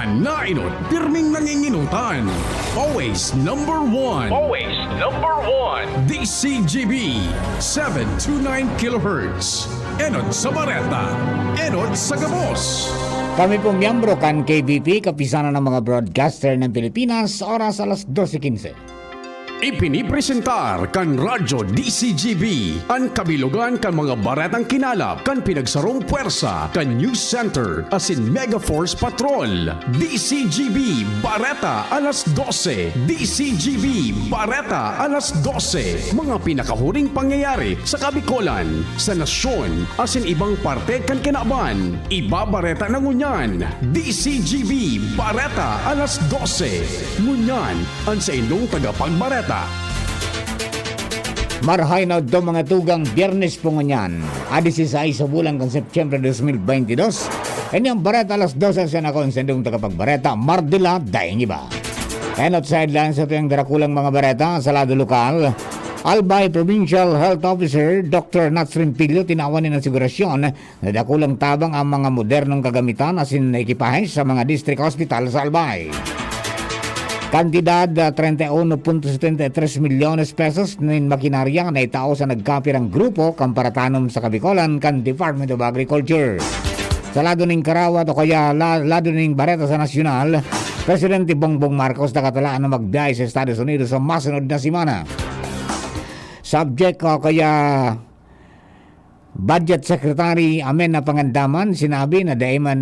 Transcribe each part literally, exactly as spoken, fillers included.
Nainot, pirming nanginginutan. Always number one. Always number one. D C G B, seven two nine kilohertz. Enot sa Bareta, enot sa Gabos. Kami po miyembro kan K B P, Kapisanan ng mga Broadcaster ng Pilipinas, oras alas dose quince. Ipinipresentar kan Radyo D C G B an kabilogan kan mga baretang kinalap kan pinagsarong pwersa kan News Center asin Mega Force Patrol. D C G B Bareta alas dose. D C G B Bareta alas dose. Mga pinakahuring pangyayari sa Kabikolan, sa nasyon, asin ibang parte kan kinaban. Ibabareta na ngunyan. D C G B Bareta alas dose. Ngunyan, an saindong tagapagbareta. Marahay na udto, mga tugang, Biyernes po ngunyan, a disisais sa bulan kan Setyembre dos mil bente dos. Ini an Bareta alas dose, siya na ko, an saindong tagapagbareta, Mardila Daing Iba. Enot sa headlines sa tuyang darakulang mga bareta sa lado lokal. Albay Provincial Health Officer Doctor Nats Rimpilio tinawan nin asegurasyon na dakulang tabang ang mga modernong kagamitan asin ekipahe sa mga district hospital sa Albay. Kantidad, ah, treinta y uno punto setenta y tres milyones pesos nin makinarya na itao sa nagkapirang grupo kan paratanom sa Kabikolan kan Department of Agriculture. Sa lado nin karawat o kaya la-, lado nin bareta sa nasyonal, Presidente Bongbong Marcos nakatalaan na magbiyahe sa Estados Unidos sa masunod na semana. Subject o kaya Budget Secretary Amena Pangandaman sinabi na dai man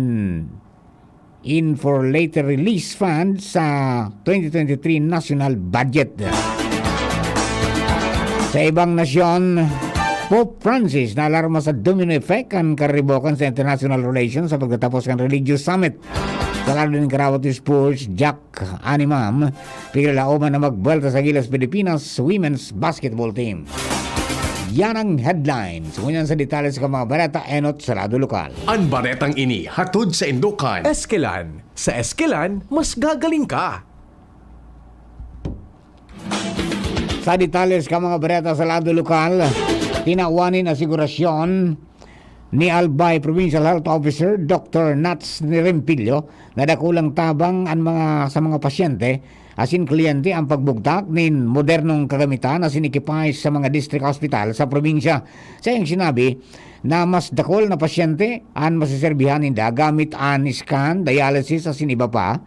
in for later release fund sa twenty twenty-three national budget. Sa ibang nasyon, Pope Francis naalarma sa domino effect kan karibokan sa international relations sa pagtatapos kan religious summit. Sa lado nin karawat ni Sports, Jack Animam, piglaoman na magbuwelta sa gilas Pilipinas women's basketball team. Yan ang headlines. Ngunyan sa detalye sa mga bareta, enot sa lado lokal. An baretang ini hatod saindo kan Eskelan. Sa Eskelan, mas gagaling ka. Sa detalye sa mga bareta sa lado lokal, tinawan nin asegurasyon ni Albay Provincial Health Officer Doctor Nats Nirempilio na dakulang tabang an mga, sa mga pasyente asin kliyente ang pagbugtak nin modernong kagamitan asin ekipahe sa mga district hospital sa probinsya. Sa iyang sinabi na mas dakul na pasyente an maseserbihan ninda gamit an scan, dialysis asin iba pa.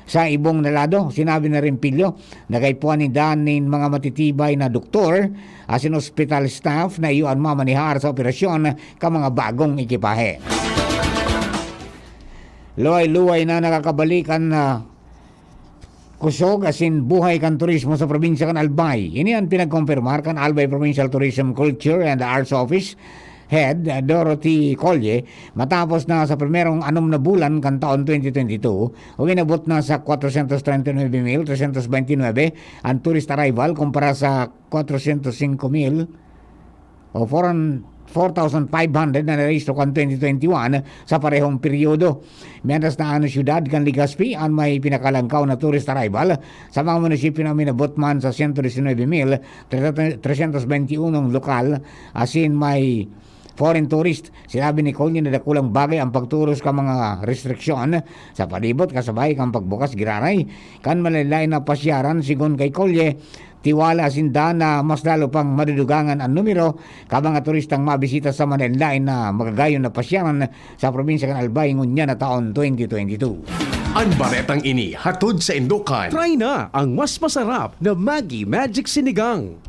Sa ibong na lado, sinabi ni Rempilio na kaipuhan ninda nin mga matitibay na doktor asin hospital staff na iyo an mamanihar sa operasyon kan mga bagong ekipahe. Luway-luway na nakakabalik an, ah, kusog asin buhay kan turismo sa probinsya kan Albay. Ini an pinagkompirmar kan Albay Provincial Tourism, Culture and Arts Office Head, ah, Dorothy Colle, matapos na sa primerong anom na bulan kan taon twenty twenty-two, uminabot na sa kwatrosyentos treinta y nuebe mil tresyentos bente y nuebe an tourist arrival kumpara sa kwatrosyentos singko mil o four, four thousand five hundred na narehistro kan twenty twenty-one sa parehong peryodo. Mientras na an syudad kan Legazpi an may pinakalangkaw na tourist arrival, sa mga munisipyo na uminabot man sa siyento disinwebe mil tresyentos bente y unong lokal asin may foreign tourist. Sinabi ni Colle na dakulang bagay ang pagturos kan mga restriksyon sa palibot kasabay kan pagbukas giraray kan malain-lain na pasyaran. Sigon kay Colle, tiwala sinda na mas lalo pang madudugangan an numero kan mga turistang mabisita sa malain-lain na magagayon na pasyaran sa probinsya kan Albay ngunyan na taon twenty twenty-two. An baretang ini hatod saindo kan Try na ang mas masarap na Maggi Magic Sinigang.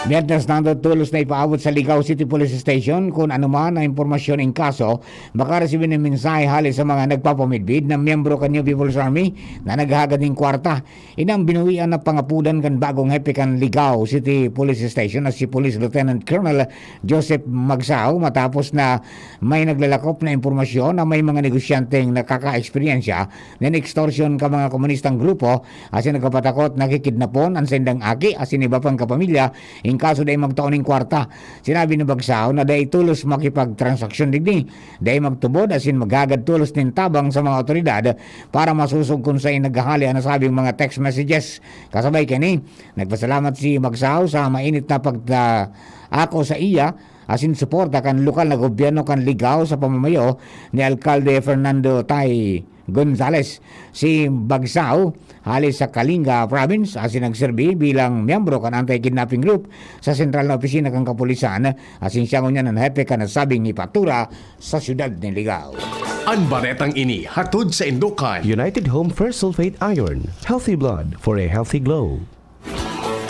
Miyernes na tolos na ipaabot sa Ligao City Police Station kun anoman na impormasyon nin kaso, makaresibi nin mensahe hale sa mga nagpapamidbid na miyembro kan New People's Army na naghahagad nin kwarta. Ini an binuwian na pangapodan kan bagong hepe kan Ligao City Police Station na si Police Lieutenant Colonel Joseph Magsao, matapos na may naglalakop na impormasyon na may mga negosyanteng nakakaeksperyensya nin extortion kan mga komunistang grupo asin nagpapatakot na kikidnapon an saindang aki asin iba pang kapamilya in kaso dai magtao nin kwarta. Sinabi ni Magsao na dai tolos makipagtransaksyon digdi, dai magtubod asin maghagad tolos nin tabang sa mga awtoridad para masosog kun saen naghahale an nasabing mga text messages. Kasabay kani, nagpasalamat si Magsao sa mainit na pagta-, ako sa iya asin suporta kan lokal na gobyerno kan Ligao sa pamamayo ni Alkalde Fernando Tai Gonzales, si Bagsao, hali sa Kalinga Province, asin nagserbi bilang miyembro kan anti-kidnapping group sa sentral na opisina kan kapulisan, asin siya ngunyan an hepe kan nasabing hepatura sa siyudad nin Ligao. An baretang ini hatod sa indukan. United Home First Sulfate Iron. Healthy blood for a healthy glow.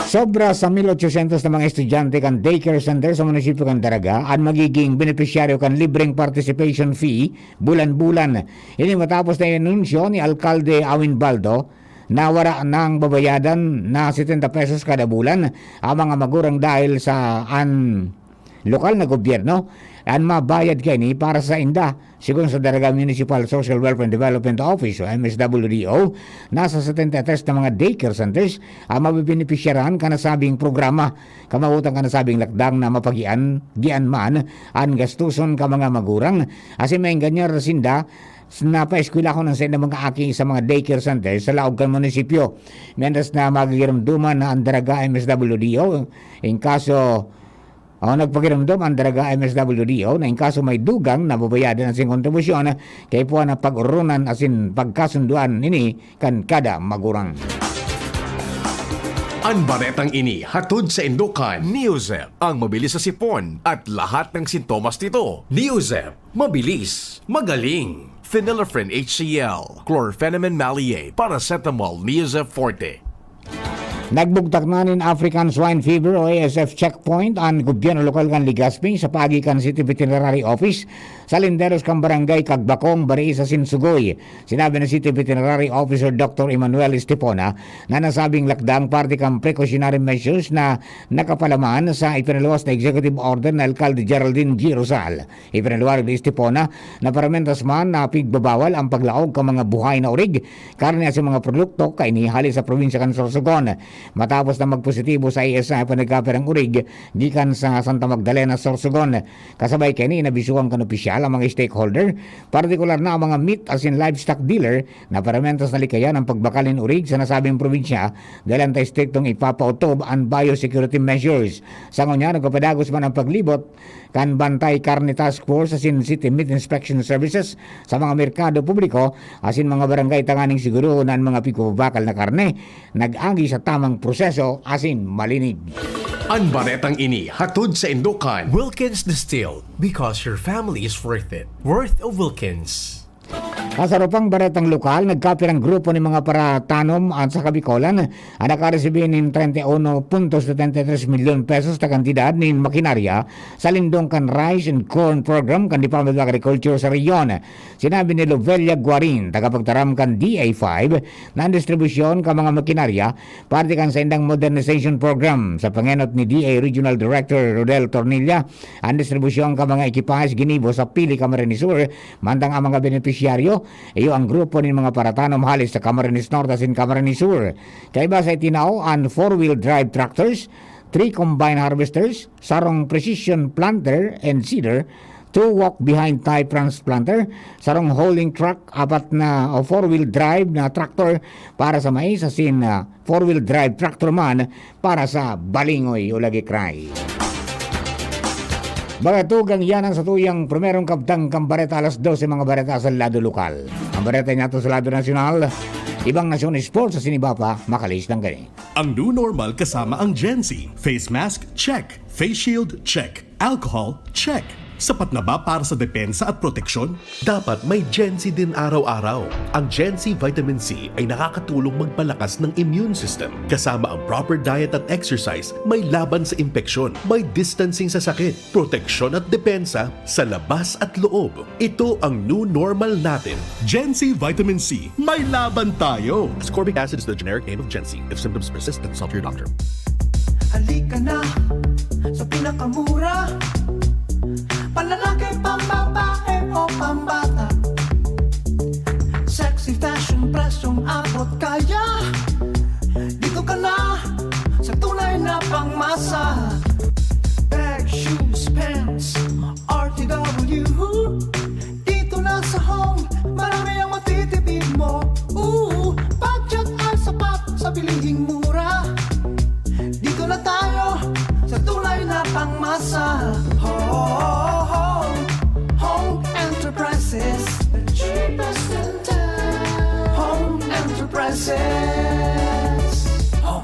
Sobra sa mil ochocientos na mga estudyante kan daycare center sa munisipyo kan Daraga an magiging benepisyaryo kan libreng participation fee bulan-bulan. Ini matapos na inanunsyo ni Alkalde Awin Baldo na wara nang babayadan na setenta pesos kada bulan ang mga magurang dahil sa an lokal na gobyerno an mabayad kaini para sa inda. Sigon sa Daraga Municipal Social Welfare and Development Office o M S W D O, nasa setenta y tres na mga daycare centers ang mabibenepisyaran kan nasabing programa. Kamawotan kan nasabing lakdang na mapagian, gian man an gastuson kan mga magurang, asin maengganyar sinda na paeskwelahon an saindang mga aki sa mga daycare centers sa laog kan munisipyo. Mientras na magigiramduman na an Daraga M S W D O, in kaso o nagpakiramdam an Daraga M S W D O na in kaso may dugang na babayadan asin kontribusyon, kaipuhan na pag-oronan asin pagkasunduan ini kan kada magurang. An baretang ini hatod sa indukan. Neozep, ang mabilis sa sipon at lahat ng sintomas nito. Neozep, mabilis, magaling. Phenylephrine H C L, chlorphenamine maleate, paracetamol, Neozep Forte. Nagbugtak na nin African Swine Fever o A S F checkpoint an gobyerno lokal kan Legazpi sa paagi kan City Veterinary Office sa linderos kan Barangay Cagbacong, Bariis asin Sugoy. Sinabi ni City Veterinary Officer Doctor Emmanuel Estepona na nasabing lakdang parte kan precautionary measures na nakapalaman sa ipinaluwas na executive order ni Alkalde Geraldine G. Rosal. Ipinaluwarag ni Estepona na paramentas man na pigbabawal ang paglaog kan mga buhay na orig, karne asin mga produkto kaini hali sa probinsya kan Sorsogon. Matapos na magpositibo sa A S F an nagkapirang orig gikan sa Santa Magdalena, Sorsogon. Kasabay kaini, inabisuhan kan opisyal ang mga stakeholder, partikular na ang mga meat asin livestock dealer na paramentas na likayan ang pagbakal nin orig sa nasabing probinsya dahel an ta estriktong ipapaotob an biosecurity measures. Sa ngunyan, nagpapadagos man ang paglibot kan Bantay Karne Task Force asin City Meat Inspection Services sa mga merkado publiko asin mga barangay tanganing sigurohon na an mga pigpapabakal na karne nag-agi sa tamang proseso asin malinig. An baretang ini hatod sa indukan. Wilkins Distilled, because your family is worth it. Worth of Wilkins. Sa sarupang baretang lokal, nagkapirang grupo nin mga paratanom an sa Kabikolan an nakaresibi nin treinta y uno punto setenta y tres milyon pesos na kantidad nin makinarya sa lindong kan Rice and Corn Program kan Department of Agriculture sa rehiyon. Sinabi ni Lovelia Guarin, tagapagtaram kan D A five, na an distribusyon kan mga makinarya parte kan saindang modernization program. Sa pangenot ni D A Regional Director Rodel Tornilla, an distribusyon kan mga ekipahe ginibo sa Pili, Camarines Sur, mantang ang mga benepisyaryo iyo an grupo nin mga paratanom hali sa Camarines Norte asin Camarines Sur. Kaiba sa itinao, an four-wheel drive tractors, three combine harvesters, sarong precision planter and seeder, two walk-behind type transplanter, sarong holding truck, apat na o four-wheel drive na traktor para sa mais asin, ah, four-wheel drive tractor man para sa balingoy o lagikray. Mga tugang, iyan an satuyang primerong kabtang kan bareta alas dose, mga bareta sa lado lokal. An bareta niyato sa lado nasyonal, ibang nasyon, sports asin iba pa, makalihis lang kani. Ang new normal kasama ang Gen Z. Face mask, check. Face shield, check. Alcohol, check. Sapat na ba para sa depensa at proteksyon? Dapat may Gen Z din araw-araw. Ang Gen Z Vitamin C ay nakakatulong magpalakas ng immune system. Kasama ang proper diet at exercise, may laban sa impeksyon, may distancing sa sakit, proteksyon at depensa sa labas at loob. Ito ang new normal natin. Gen Z Vitamin C, may laban tayo! Ascorbic acid is the generic name of Gen Z. If symptoms persist, consult your doctor. Halika na sa pinakamura. Panlalaki, pambabae o pambata. Sexy fashion, presyong abot kaya. Dito ka na sa tunay na pangmasa. Bag, shoes, pants, R T W. Dito na sa Home, marami ang matitipid mo. Ooh, budget ay sapat sa bilihing mura. Dito na tayo sa tunay na pangmasa. Home, Home Enterprises, the cheapest in town.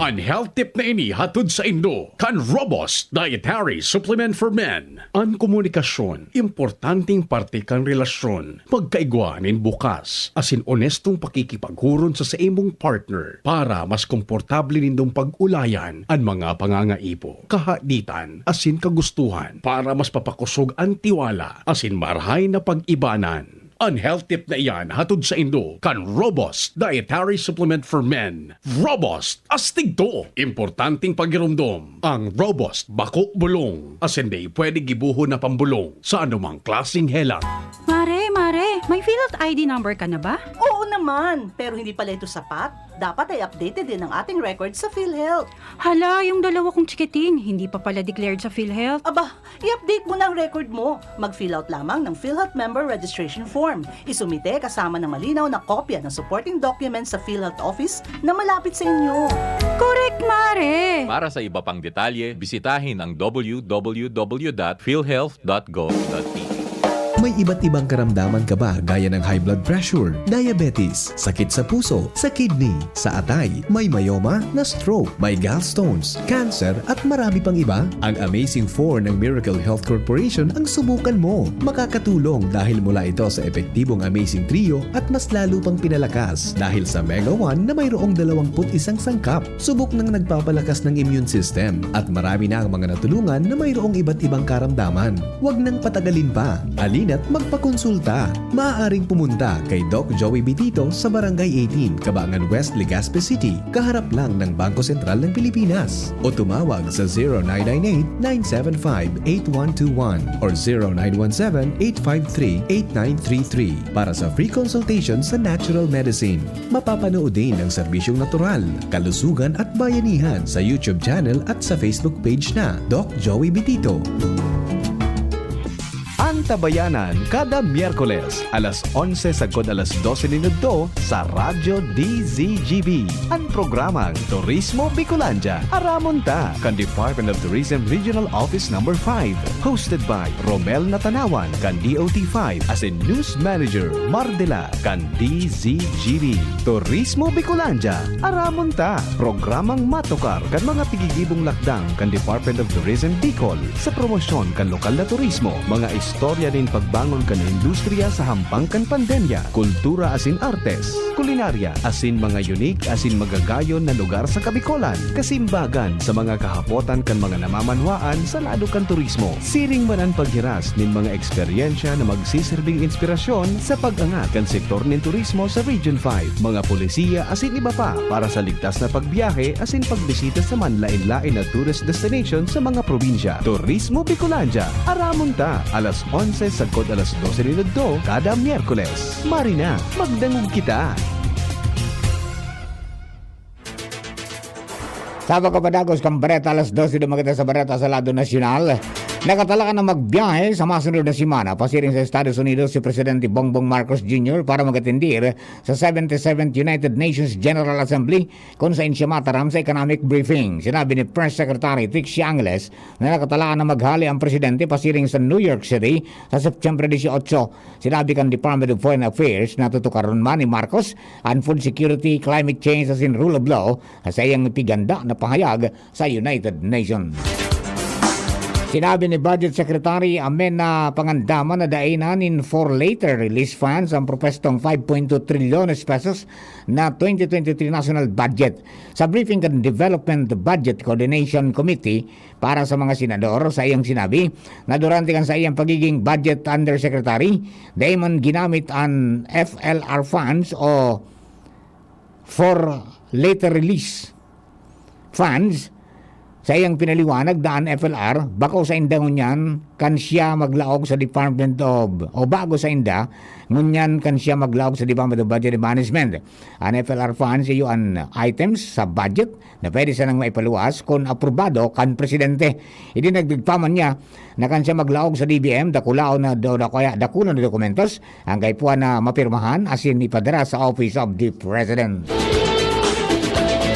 An health tip na ini hatod saindo kan Robust Dietary Supplement for Men. An komunikasyon, importanteng parte kan relasyon. Magkaigwa nin bukas asin onestong pakikipaghuron sa saimong partner para mas komportable nindong pag-ulayan an mga pangangaipo, kahaditan asin kagustuhan para mas papakosog an tiwala asin marahay na pag-ibanan. An health tip na iyan hatod saindo kan Robust Dietary Supplement for Men. Robust, astig to! Importanteng pagiromdom, ang Robust bako bulong, asin dai pwede gibohon na pambolong sa anumang klaseng helang. Mare, mare, may PhilHealth I D number ka na ba? Oo naman, pero hindi pala ito sapat. Dapat ay updated din ang ating record sa PhilHealth. Hala, yung dalawa kong chikiting, hindi pa pala declared sa PhilHealth. Aba, i-update mo na ang record mo. Mag-fill out lamang ng PhilHealth Member Registration Form. Isumite kasama ng malinaw na kopya ng supporting documents sa PhilHealth Office na malapit sa inyo. Correct, Mare! Para sa iba pang detalye, bisitahin ang w w w dot philhealth dot gov dot p h. May iba't ibang karamdaman ka ba gaya ng high blood pressure, diabetes, sakit sa puso, sa kidney, sa atay, may myoma, na-stroke, may gallstones, cancer at marami pang iba? Ang Amazing four ng Miracle Health Corporation ang subukan mo. Makakatulong dahil mula ito sa epektibong Amazing Trio at mas lalo pang pinalakas dahil sa Mega one na mayroong dalawang put isang sangkap. Subok nang nagpapalakas ng immune system at marami na ang mga natulungan na mayroong iba't ibang karamdaman. Huwag nang patagalin pa. Halina't magpakonsulta. Maaaring pumunta kay Doc Joey Bitito sa Barangay eighteen, Cabangan West, Legazpi City, kaharap lang ng Bangko Sentral ng Pilipinas. O tumawag sa zero nine nine eight, nine seven five, eight one two one or zero nine one seven, eight five three, eight nine three three para sa free consultation sa natural medicine. Mapapanood din ang serbisyong natural, kalusugan at bayanihan sa YouTube channel at sa Facebook page na Doc Joey Bitito. Antabayanan kada Miyerkules, alas onse sagkod alas dose nin udto sa Radyo D Z G B, an programang Turismo Bicolandia. Aramon ta kan Department of Tourism Regional Office Number five, hosted by Romel Natanawan kan D O T five asin News Manager Mardela kan D Z G B. Turismo Bicolandia, aramon ta! Programang matukar kan mga pigigibong lakdang kan Department of Tourism Bicol sa promosyon kan lokal na turismo, mga istorya nin pagbangon kan industriya sa hampang kan pandemya, kultura asin artes, kulinarya asin mga unique asin magagayon na lugar sa Kabicolan, kasimbagan sa mga kahapotan kan mga namamanwaan sa lado kan turismo. Siring man an paghiras nin mga eksperyensya na magsiserbing inspirasyon sa pag-angat kan sektor nin turismo sa Region five, mga polisiya asin iba pa para sa ligtas na pagbiyahe asin pagbisita sa manlaen-laen na tourist destination sa mga probinsya. Turismo Bicolandia, aramon ta, alas onse sagkod alas dose nin udto kada Miyerkules. Mari na, magdangog kita! Sa pagkapadagos kan bareta, alas dose duman kita sa bareta sa lado nasyonal. Nakatalakan na magbiyahe sa masunod na semana pasiring sa Estados Unidos si Presidente Bongbong Marcos Junior para mag-atendir sa seventy-seventh United Nations General Assembly, kung sain siya mataram sa economic briefing. Sinabi ni Press Secretary Trixie Angeles na nakatalakan na maghali ang presidente pasiring sa New York City sa September dieciocho. Sinabi kan Department of Foreign Affairs na tutukaron man ni Marcos an food security, climate change asin rule of law sa iyang ipiganda na pahayag sa United Nations. Sinabi ni Budget Secretary Amena Pangandaman na dainan nin for later release funds ang propwestong five point two trilyones pesos na twenty twenty-three national budget. Sa briefing kan Development Budget Coordination Committee para sa mga senador, sa iyang sinabi na durante kan sa iyang pagiging budget undersecretary, dai man ginamit an F L R funds o for later release funds. Sa iyang pinaliwanag, daan F L R, bako sainda ngunyan kan siya maglaog sa Department of, o bago sainda, ngunyan kan siya maglaog sa Department of Budget and Management. An F L R funds iyo an items sa budget na pwede sanang maipaluwas kun aprobado kan presidente. Idinagdag pa man niya na kan siya maglaog sa D B M, dakulaon na do, da, kaya dakula na dokumentos ang kaipuhan na mapirmahan asin ipadara sa Office of the President.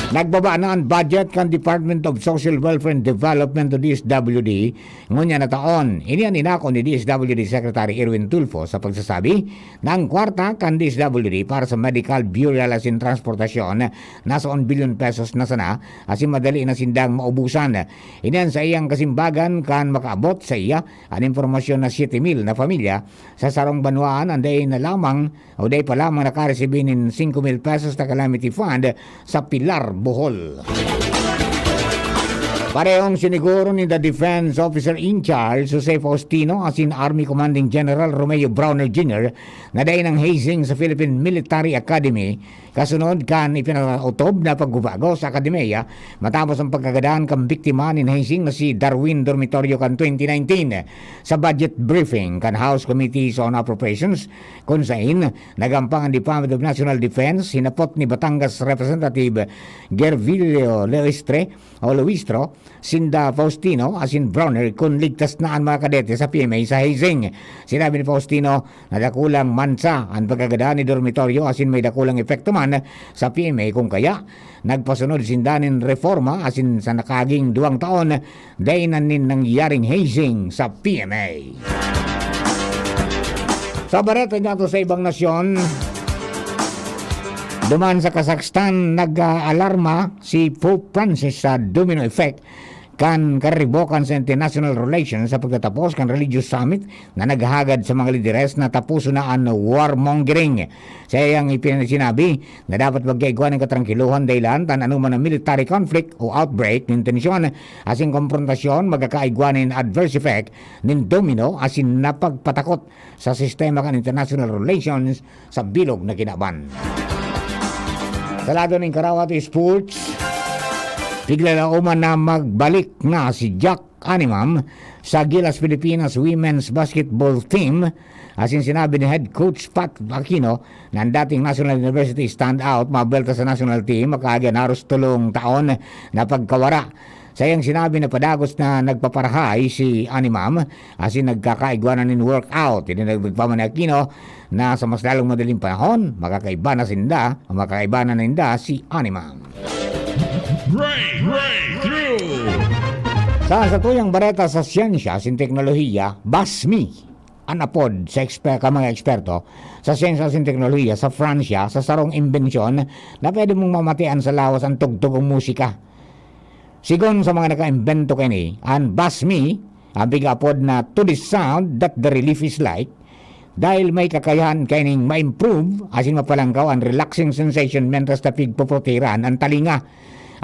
Nagbaba na an budget kan Department of Social Welfare and Development o D S W D ngunyan na taon. Ini an inako ni D S W D Secretary Erwin Tulfo sa pagsasabi na ang kwarta kan D S W D para sa medical, burial asin transportasyon nasa one billion pesos na sana asin madali na sindang maubusan. Ini an saiyang kasimbagan kan makaabot sa iya an impormasyon na siyete mil na pamilya sa sarong banwaan an dai na lamang o dai pa lamang nakaresibi nin singko mil pesos na calamity fund sa Pilar, Bohol. Parehong siniguro ni the Defense Officer in Charge, Jose Faustino, asin Army Commanding General Romeo Brawner Junior na dai nang hazing sa Philippine Military Academy, kasunod kan ipinautob na pagbabago sa akademiya matapos ang pagkagadan kan biktima nin hazing na si Darwin Dormitorio kan twenty nineteen. Sa budget briefing kan House Committees on Appropriations, kun sain nagampang an Department of National Defense, hinapot ni Batangas Representative Gervilio Leoistre o Luistro, sinda Faustino asin Brawner kun ligtas na an mga kadete sa P M A sa hazing. Sinabi ni Faustino na dakulang mansa an pagkagadan ni dormitoryo asin may dakulang epekto man sa P M A, kun kaya nagpasunod sinda nin reforma asin sa nakaaging duwang taon, dai na nin nangyaring hazing sa P M A. Sa bareta niyato sa ibang nasyon, duman sa Kazakhstan, nag-aalarma si Pope Francis sa domino effect kan karibokan sa international relations sa pagtatapos kan religious summit na naghagad sa mga lideres na taposon na an warmongering. Sa iyang ipin-, sinabi na dapat magkaigwa nin katrangkilohan dahilan ta an anoman na military conflict o outbreak nin tensyon asin komprontasyon magkakaigwa nin adverse effect nin domino asin napagpatakot sa sistema kan international relations sa bilog na kinaban. Sa lado nin Karawat Sports, piglalaoman na magbalik na si Jack Animam sa Gilas Pilipinas Women's Basketball Team, asin sinabi ni head coach Pat Aquino na ang dating National University standout mabelta sa national team makaagi an haros tolong taon na pagkawara. Sa iyang sinabi na padagos na nagpaparahay si Animam asin nagkakaigwa na nin workout. Idinagdag pa man ni Aquino na sa mas lalong madaling panahon, makakaiba na sinda, makakaiba na ninda si Animam. Break, breakthrough. Sa satuyang bareta sa siyensya asin teknolohiya, BASMI an apod sa eksper-, ka mga eksperto sa siyensya asin teknolohiya sa Fransya sa sarong imbensyon na pwede mong mamatian sa lawas an tugtog o musika. Sigon sa mga nakaimbento kaini, an BASMI, an pig-aapod na to the sound that the relief is like, dahil may kakayahan kaining ma-improve asin mapalangkaw an relaxing sensation mentras ta pigpopotiran an talinga.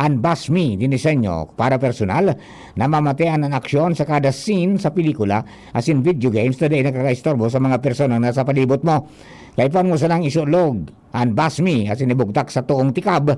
An BASMI dinisenyo para personal na mamatian an aksyon sa kada scene sa pelikula asin video games na dai nakakaistorbo sa mga personang nasa palibot mo. Kaipuhan mo sanang isulog an BASMI asin ibugtak sa toong tikab,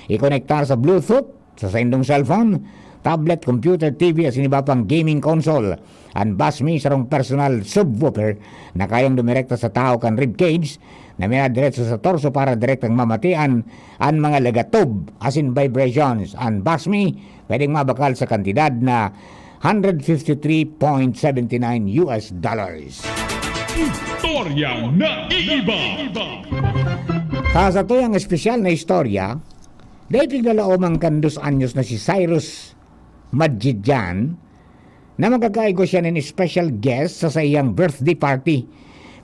ikonektar sa Bluetooth, sa saindong cellphone, tablet, computer, T V asin iba pang gaming console. An BASMI sarong personal subwoofer na kayang dumirekta sa tahaw kan rib cage na minadiretso sa torso para direktang mamatian an mga lagatob asin vibrations. An BASMI pwedeng mabakal sa kantidad na hundred fifty three point seventy nine U S dollars. Istorya na iiba. Sa satuyang espesyal na istorya, dai piglalaoman kan dos anyos na si Cyrus Madjidian na magkakaigwa siya nin special guest sa saiyang birthday party.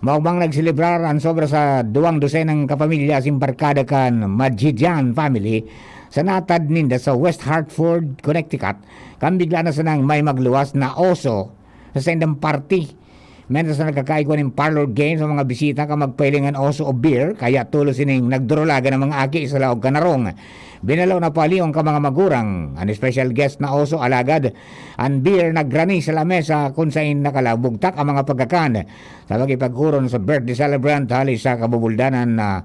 Maogmang nagselebrar an sobra sa duwang dosenang kapamilya asin barkada kan Madjidian family sa natad ninda sa West Hartford, Connecticut, kan bigla na sanang may magluwas na oso sa saindang party. Mentras na nagkakaigwa nin parlor games ang mga bisita kan magpahiling an oso o beer, kaya tolos ining nagdurulagan an mga aki sa laog kan harong. Binalaw na paliwan kan mga magurang an special guest na oso, alagad an beer nagrani sa lamesa kun sain nakalabugtak ang mga pagkakan. Sa pakikipag-oron sa birthday celebrant hali sa kabubuldanan na,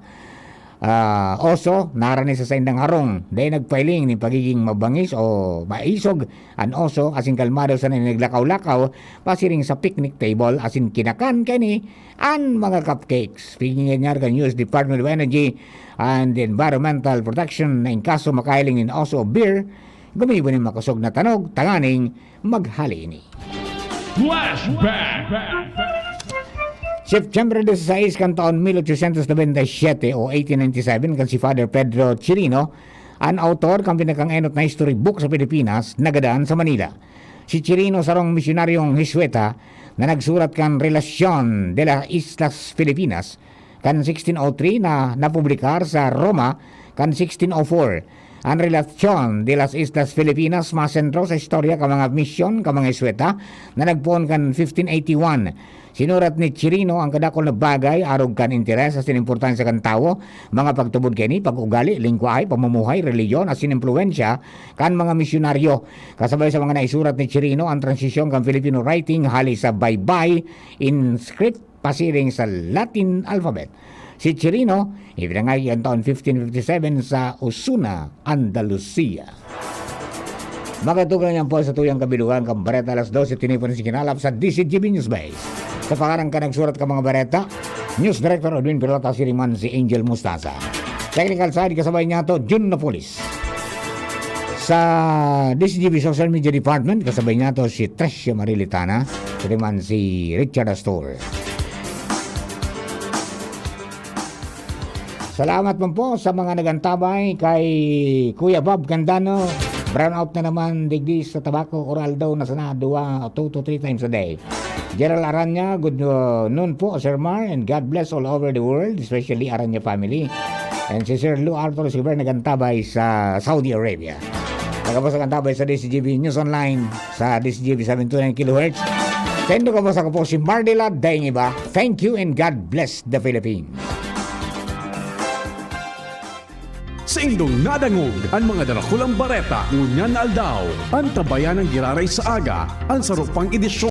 ah, oso, narani sa saindang harong. Dai nagpahiling nin pagiging mabangis o maisog an oso, asin kalmado sana naglakaw-lakaw pasiring sa picnic table asin kinakan kaini an mga cupcakes. Piginganyar kan U S Department of Energy and Environmental Protection na in kaso makahiling nin oso o beer, gumibo nin makosog na tanog tanganing maghali ini. Flashback. September dieciséis kan taon mil ochocientos noventa y siete o eighteen ninety-seven, kan si Father Pedro Chirino An autor kan pinakang-enot na history book sa Pilipinas nagadan sa Manila. Si Chirino sarong misyonaryong Hisueta na nagsurat kan Relacion de las Islas Filipinas kan sixteen oh three na napublikar sa Roma kan sixteen oh four. An Relacion de las Islas Filipinas masentro sa istorya kan mga misyon kan mga Hisueta na nagpoon kan fifteen eighty-one. Sinurat ni Chirino ang kadakul na bagay arog kan interes asin importansya kan tawo, mga pagtubod kaini, pag-ugali, lengwahe, pamumuhay, relihiyon, asin impluwensya kan mga misyonaryo. Kasabay sa mga naisurat ni Chirino ang transisyon kan Filipino writing hali sa baybay in script pasiring sa Latin alphabet. Si Chirino ipinangayo kan taon fifteen fifty-seven sa Osuna, Andalusia. Magatugang niyan po sa tuyang kabilugan kan bareta alas dose, tinipon sa kinalap sa D C G B News Base. Sa pangaran kan nagsurat kan mga bareta, News Director Edwin Pilata, siring man si Angel Mustasa. Technical side, kasabay niya to, Jun Napolis. Sa D C G B Social Media Department, kasabay niya to si Tricia Marilitana, siring man si Richard Astor. Salamat man po sa mga nagantabay kay Kuya Bob Candano. Brown out na naman digdi sa Tabaco, Oraldo na sana, duwa, two to three times a day. Gerald Aranya, good, uh, noon po, Sir Mar, and God bless all over the world, especially Aranya family. And si Sir Lou Arthur Silver nagantabay sa Saudi Arabia. Nagabos ang antabay sa D C G B News Online sa D C G B seven two nine kilohertz. Sendo ka po sa ko po si Mardila Daing Iba. Thank you and God bless the Philippines. Saindong nadangog an mga darakulang bareta ngunyan na aldaw. Antabayan an giraray sa aga, an saro pang edisyon.